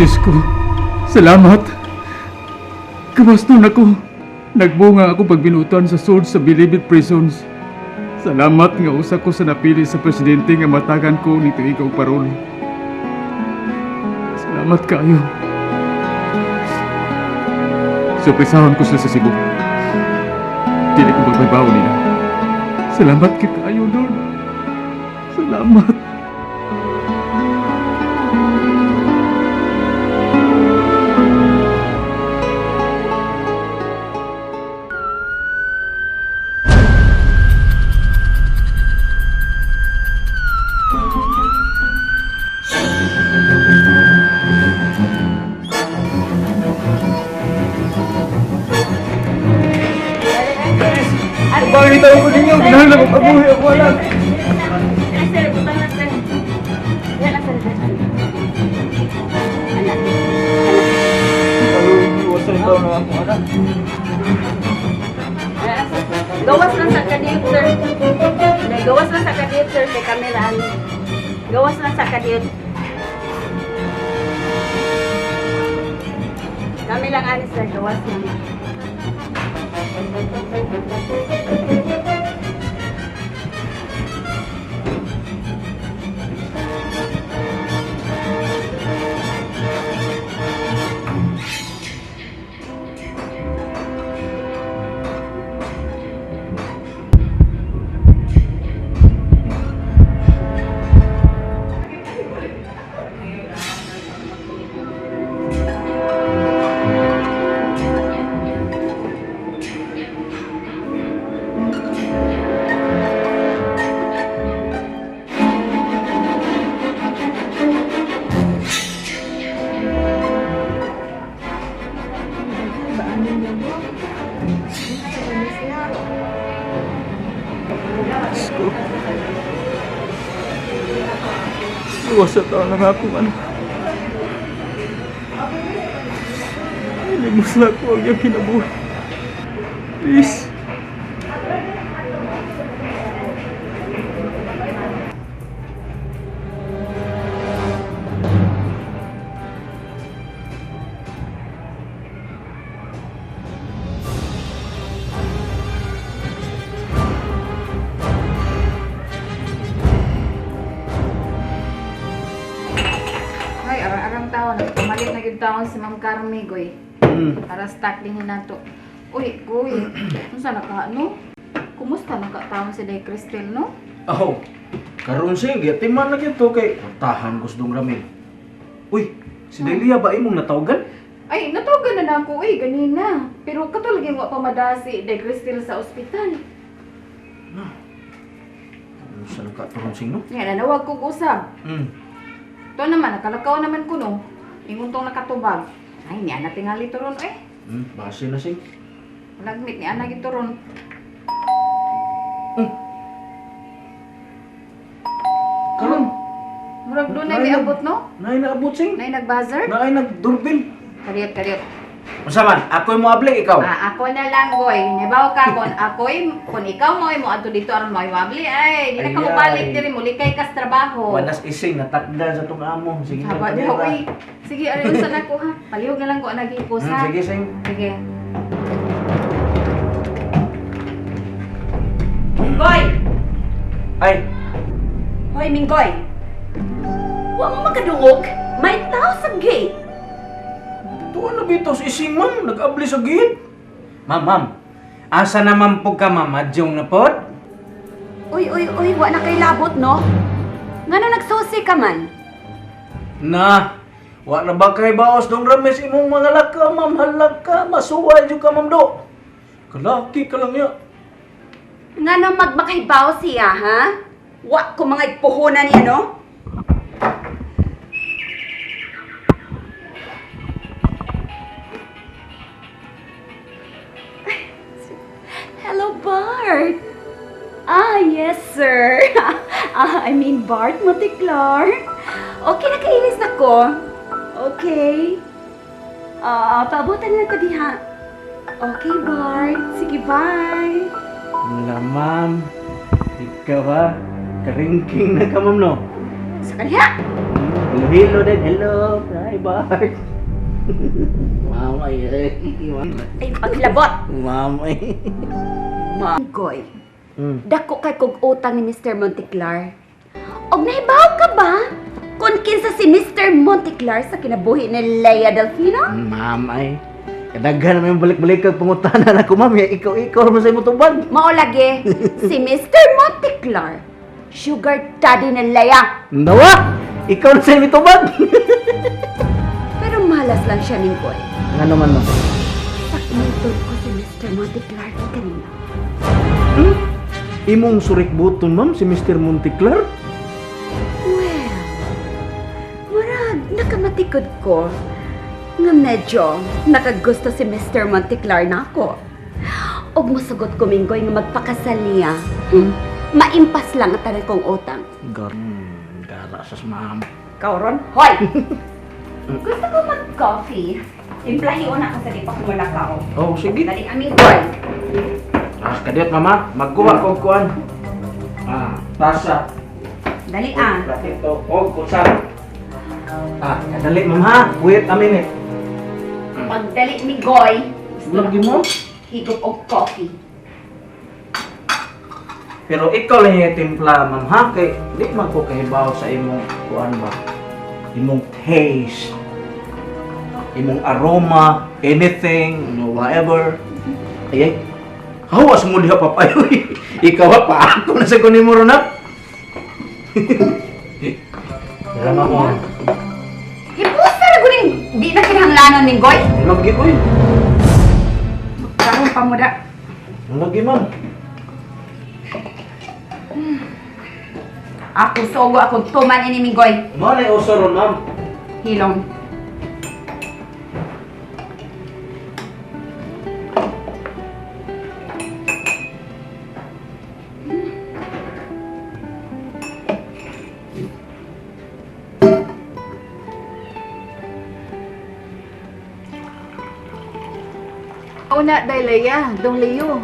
Diyos ko, salamat. Gawas nun ako. Nagbunga ako pagbinutan sa sud sa Bilibid Prisons. Salamat nga usa ko sa napili sa presidente nga matagan ko ni tuig og parol. Salamat kaayo. Surpresahon ko sila sa Cebu. Dili ko magbaybaw nila. Salamat kit kaayo, Lord. Salamat. Bakit ako ninyo? Ginahal ako pabuhi ako anak. Ay, sir, butang na, sir. Yan, sir. Anak. Iwasan daw na ako anak. Gawas lang sa kadiyot, sir. Gawas lang sa kadiyot, sir. Kay camera, ano. Gawas lang sa kadiyot. Kami lang, ani, sir. Gawas lang. Diyos ko. Iwasan daw na akong anak. Ilimos na ako ang iyang kinabuhi. Please. Ay, arang-arang taon. Pumalit na gyud taon si Ma'am Carmi, goy. Para stock din nato. Uy, goy. Unsa na ka, no? Kumusta na ka taon si Day Cristel, no? Aw, karon sing gitiman na gyud to kay tahan gustong ramil. Uy, si Delia ba imong natawagan? Ay, natawagan na na ako, uy, ganina. Pero kato lagi wa pa madasi Day Cristel sa ospital. Unsa na ka turon sing no? Nga, nanawag kog usab. To naman, nakalakaw naman ko, no? Ingon tong nakatubag. Ay, niya na tingali turon, eh. Base na sing. Lagmit ni ana gituron. Karon, Murag doon na miabot, no? naay naabot sing. Nay nag-buzzer? Naay nag-doorbell. Kariyot, kariyot. Unsa man? Ako'y moabli ikaw. Ah, ako na lang, goy. Nebaw ka kon ako'y kon ikaw mo mo adto dito aron mo mabli ay di na ka Ay, mobalik ay. diri mo likay kas trabaho. Wanas ising natakdan sa tong amo. Sige Haba na, di uy. Sige, ari unsa na ko ha. Palihog na lang ko anagi ko sa. Sige sing. Sige. Minggoy! Ay, Hoy, Minggoy! Wa mo makadungog? May tao sa gate! Tuwa na bitaw si ising ma'am, nag-abli sa gate. Ma'am, ma'am. Asa naman po ka ma'am, adyong na pod? Uy, uy, uy, wa na kay labot, no? Ngano nagsusi ka man? Na, wa na ba kay baos dong rames imong mga laka, ma'am, halaka, masuway jud ka ma'am do. Kalaki ka lang ya. Ngano magmakaibaw siya, ha? Wa ko mga puhunan niya, no? Hello, Bart. Ah, yes, sir. Ah, I mean, Bart Monteclar. Okay, nakainis na ko. Okay. Ah, paabutan na ko diha. Okay, Bart. Sige, bye. La ma'am, ikaw ha, karingking na ka ma'am no. Sa kanya. Hello din, hello. Hi, bye. Mama, eh. Ay, paglabot! Mama, eh. Goy, dako kay kog utang ni Mr. Monteclar. Og nahibaw ka ba kung kinsa si Mr. Monteclar sa kinabuhi ni Lea Delfino? Mama, eh. Kadaghan naman yung balik-balik kag pangutana na ko, ma'am. Ya, Ikaw, ikaw mo sa imong tubag. Mao lagi, si Mr. Monteclar, sugar daddy ni Lea. Nawa! Ikaw na sa imong tubag. Pero malas lang siya ning Goy. Nga naman, ma'am. Sakmitod ko si Mr. Monteclar kanina. Hmm? Imong surikbuton, ma'am, si Mr. Monteclar? Well, murag nakamatikod ko nga medyo nakagusto si Mr. Monteclar na ako. Og musugot ko minggoy nga magpakasal niya. Maimpas lang ang tanan kong utang. Gara sa ma'am. Kauron? Hoy! Gusto ko mag-coffee. Timplahion na ako sa di pa kumalakaw. Oh, sige. Dali aming boy. Ah, kadiyot, mama. Magkuha ko kuan. Ah, tasa. Dali ah. Platito. Oh, kutsara. Ah, kadali, ma'am, ha? Wait a minute. Pagdali mi Goy, gusto Lagi na mo? higop og coffee. Pero ikaw lang yung timpla, ma'am, ha? Kay, di man ko kahibaw sa imong kuan ba? Imong taste. Imong aroma, anything, no, whatever. Ay, ay. Hawas mo diha, papay. Ikaw, ha? Paako na sa kunin mo ron, ha? Salamat mo. Hipusa ra guning di na kinahanglanon ning Goy. Lagi, uy. Karon pa mo da. Lagi, ma'am. Ako sogo akong tuman ini Minggoy. Mao na uso ron, ma'am. Hilong. Una, day Leia, dong Leo.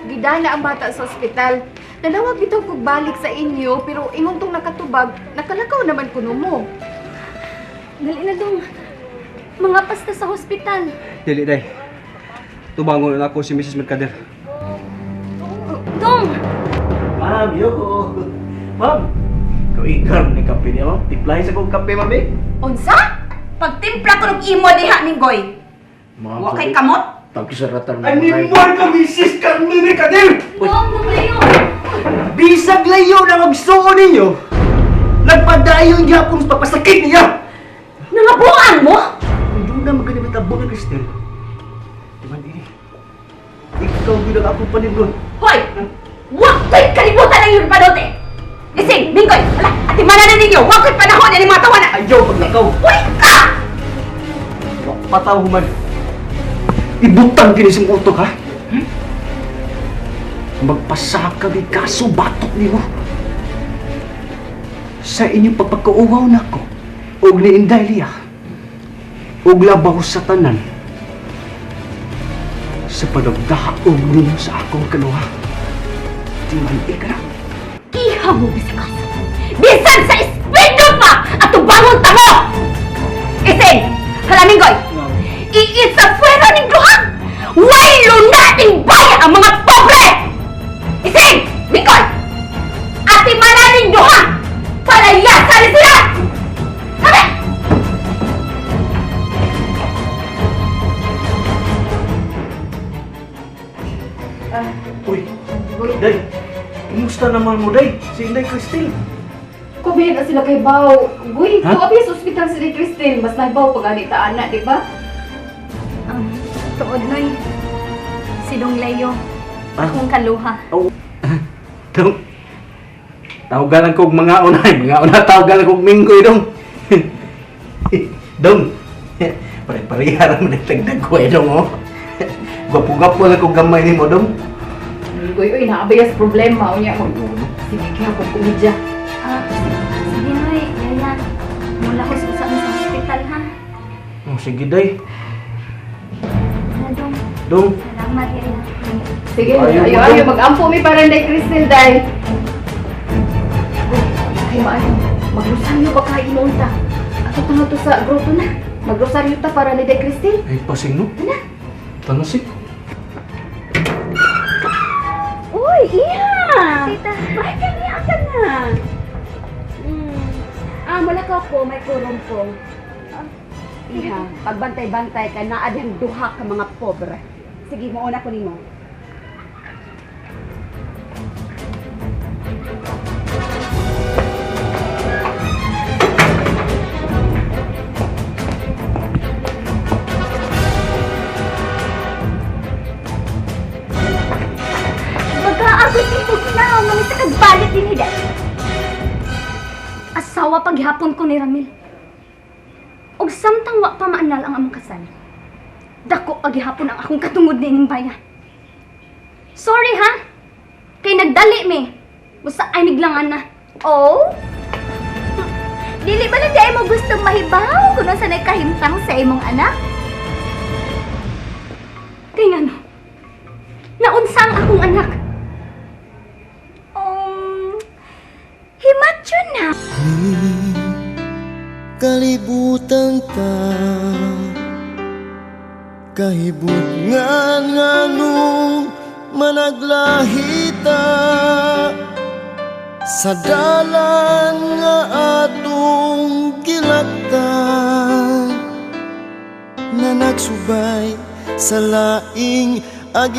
Gidala ang bata sa ospital. Nanawag bitaw kog balik sa inyo, pero ingon tong nakatubag, nakalakaw naman kuno mo. Dali na dong. Mga pasta sa hospital. Dili, day. Tubangon na ako si Mrs. Mercader. Dong! Ma'am, yo. Ma'am, ikaw ikar ni kape niya, ma'am. Tiplahin sa kong kape, ma'am, eh. Unsa? Pagtimpla ko ng imo diha Minggoy. Ma'am, Wa kay kamot. Tagkisaratan Animal ka, Mrs. Carmen Mercader! Dong, Dong Leo! Bisag layo na magsuo ninyo! Nagpadayon gyapon sa pagpasakit niya! Nangabuan mo? Kung doon na maganda matabo ng Cristel, di man dili. Ikaw bilang akong panindon. Hoy! Wa ko'y kalibutan ang iyong panote. Ising, Minggoy, ala, ati na ninyo. Wa ko'y panahon ini mga tawana. Ayaw paglakaw! Uy ka! Wa Pataw human. Ibutang kini sa utok, ha? Hmm? Magpasaka kay kaso batok nimo. Sa inyong pagpagkauwaw nako og ni Inday Lia, og labaw sa tanan sa panagdaog ninyo sa akong kaluha. Di man ika na. Kiha mo bisikas. Bisan sa espino pa at tubangon ta mo! Ising, hala Minggoy. Iisa pwera ning duha. Way lunating bayan ang mga pobre! Ising, Minggoy. Ati mananing duha. Palayasan ni sila! Sabi! Uy, Day. Kumusta naman mo, Day? Si Inday Cristel. Kubihin na sila kay Bao. Guy, Ha? tuwa sa ospital si Cristel. Mas nahibaw pag ani ta ana, di ba? Tuod noy. Si Dong Leo. Ah. Akong kaluha. Dong. Tawagan lang kog mga unay, mga una tawagan lang kog minggoy dong. Dong. Pare-pareha ra man ang tagdag ko eh, dong oh. Gwapo-gwapo lang kog gamay nimo dong. Guy, uy, naabayas problema unya mo. Sige, kaya kog komedya. Ah, sige noy, Yaya. Mula ko sa sa hospital ha. Oh, sige day. Ano dong? Dong. Salamat Yaya. Sige, Ayaw ayo mo, ayo Dong. mag-ampo mi para Inday Cristel day. Uy, kay maayo. Maglusan niyo ba kay ta? Adto ta nga to sa grotto na. Magrosaryo ta para ni Day Cristel. Ay, pasing no? Tanasik. Uy, iya! Tita. Ay, kanya ka na. Ah, mula ka po, may kurong po. Iha, pagbantay-bantay ka, naa dihang duha ka mga pobre. Sige, muuna ko nimo. Baga ako tibok na, mga sa kagbalik din hida. Asawa paghapon ko ni Ramil. Og samtang wa pa maanal ang among kasal. Dako paghapon ang akong katungod ni ining bayan. Sorry ha. Kay nagdali mi. Busa ay miglangan na. Oh? Dili ba na di mo gustong mahibaw kung sa nagkahimtang sa imong anak? Kay ngano? Naunsa ang akong anak? Himatyo na. Kalibutan ta kahibutngan nganong managlahita sa dalan nga atong gilaktan na nagsubay sa laing agi.